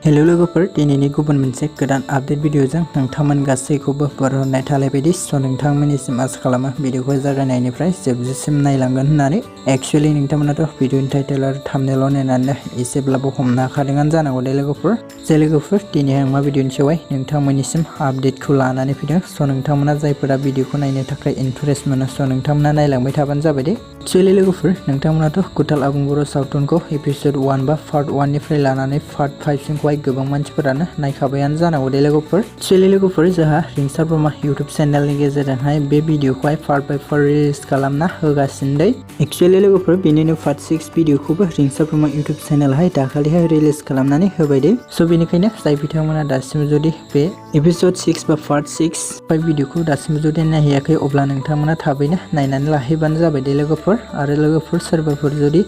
Hello लोगोफोर, दिनैनि गुबुन मोनसे गोदान आपडेट भिडिअजों नोंथांमोन गासैखौबो बरायनाय थालायबायदि। नोंथांमोननिसिम आसा खालामो भिडिअखौ जागायनायनिफ्राय जोबजासिम नायलांगोन होननानै। एक्चुअली नोंथांमोनाथ' भिडिअनि टाइटेल आरो थाम्बनेइल नायनानै एसेब्लाबो हमनो हाखादोंआनो जानांगौ दे लोगोफोर। लोगोफोर, दिनै आं मा भिडिअनि सायावहाय नोंथांमोननिसिम आपडेटखौ लानानै फैदों। नोंथांमोना जायफोरा भिडिअखौ नायनो थाखाय इन्टारेस्ट मोनो नोंथांमोना नायलांबाय थाबानो जाबाय दे। एक्चुअली लोगोफोर, नोंथांमोनाथ' गुटाल आबुं बर' सावथुनखौ एपिसड 1 बा पार्ट 1 निफ्राय लानानै पार्ट 5 सिमखौहाय गोबां मानसिफोरानो नायखाबायानो जानांगौ दे लोगोफोर। एक्चुअली लोगोफोर, जोंहा रिंसार ब्रह्मा इउटुब चेनेलनि गेजेरजोंहाय बे भिडिअखौहाय पार्ट बाय पार्ट रिलिज खालामना होगासिनो दे। एक्चुअली लोगोफोर, बेनिनो पार्ट 6 भिडिअखौबो रिंसार ब्रह्मा इउटुब चेनेलावहाय दाखालिहाय रिलिज खालामनानै होबाय दे। बेनिखायनो जाय बिथांमोना दासिम जुदि बे एपिसड 6 बा पार्ट 6 भिडिअखौ दासिम जुदि नायहैयाखै, अब्ला नोंथांमोना थाबैनो नायनानै लाहैबानो जाबाय दे लोगोफोर। आरो लोगोफोर, सोरबाफोर जुदि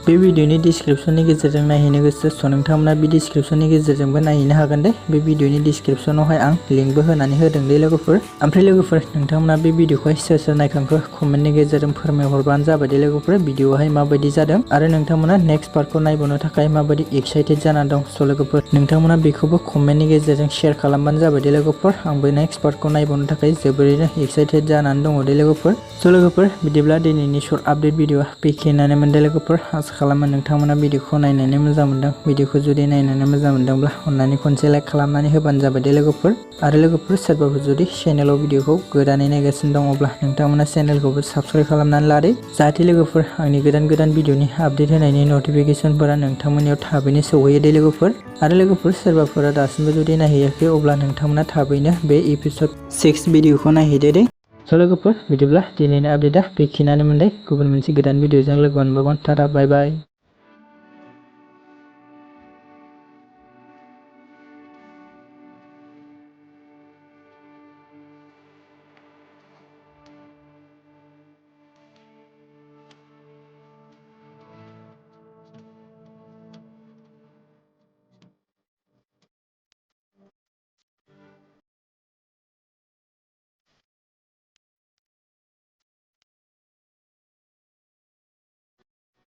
बे भिडिअनि डिसक्रिप्शननि गेजेरजों नायहैनो गोसो नोंथांमोना बे डिसक्रिप्शननि गेजेरजोंबो नायहैनो हागोन दे। बे भिडिअनि डिसक्रिप्शनावहाय आं लिंकबो होनानै होदों दे लोगोफोर। ओमफ्राय लोगोफोर, नोंथांमोना बे भिडिअखौहाय सोर सोर नायखांखो कमेन्टनि गेजेरजों फोरमायहरबानो जाबाय दे लोगोफोर। भिडिअआहाय माबायदि जादों आरो नोंथांमोना नेक्स्ट पार्टखौ नायबावनो थाखाय माबायदि एक्साइटेड जाना दं। लोगोफोर, नोंथांमोना बेखौबो कमेन्टनि गेजेरजों शेयार खालामबानो जाबाय दे लोगोफोर। आंबो नेक्स्ट पार्टखौ नायबावनो थाखाय जोबोरैनो एक्साइटेड जानानै दङ दे लोगोफोर। लोगोफोर, बिदिब्ला दिनैनि शर्ट आपडेट भिडिअआ बेखिनियानो मोन दे लोगोफोर। आसा खालामो नोंथांमोना भिडिअखौ नायनानै मोजां मोनदों। भिडिअखौ जुदि नायनानै मोजां मोनदोंब्ला अन्नानै खनसे लाइक खालामनानै होबानो जाबाय दे लोगोफोर। आरो लोगोफोर, सोरबाफोर जुदि चेनेलाव भिडिअखौ गोदानै नायगासिनो दं, अब्ला नोंथांमोना चेनेलखौबो साबस्क्राइब खालामनानै लादो, जाहाथे लोगोफोर आंनि गोदान भिडिअनि आपडेट होनायनि नटिफिकेसनफोरा नोंथांमोननियाव थाबैनो सौहैयो दे लोगोफोर। आरो लोगोफोर, सोरबाफोरा दासिमबो जुदि नायहैयाखै, अब्ला नोंथांमोना थाबैनो बे एपिसड 6 भिडिअखौ नायहैदो दे। लोगोफोर, बिदिब्ला दिनैनि आपडेटआ बेखिनियानोमोन दे। गुबुन मोनसे गोदान भिडिअजों लोगो मोनबावगोन। टाटा, बाय बाय।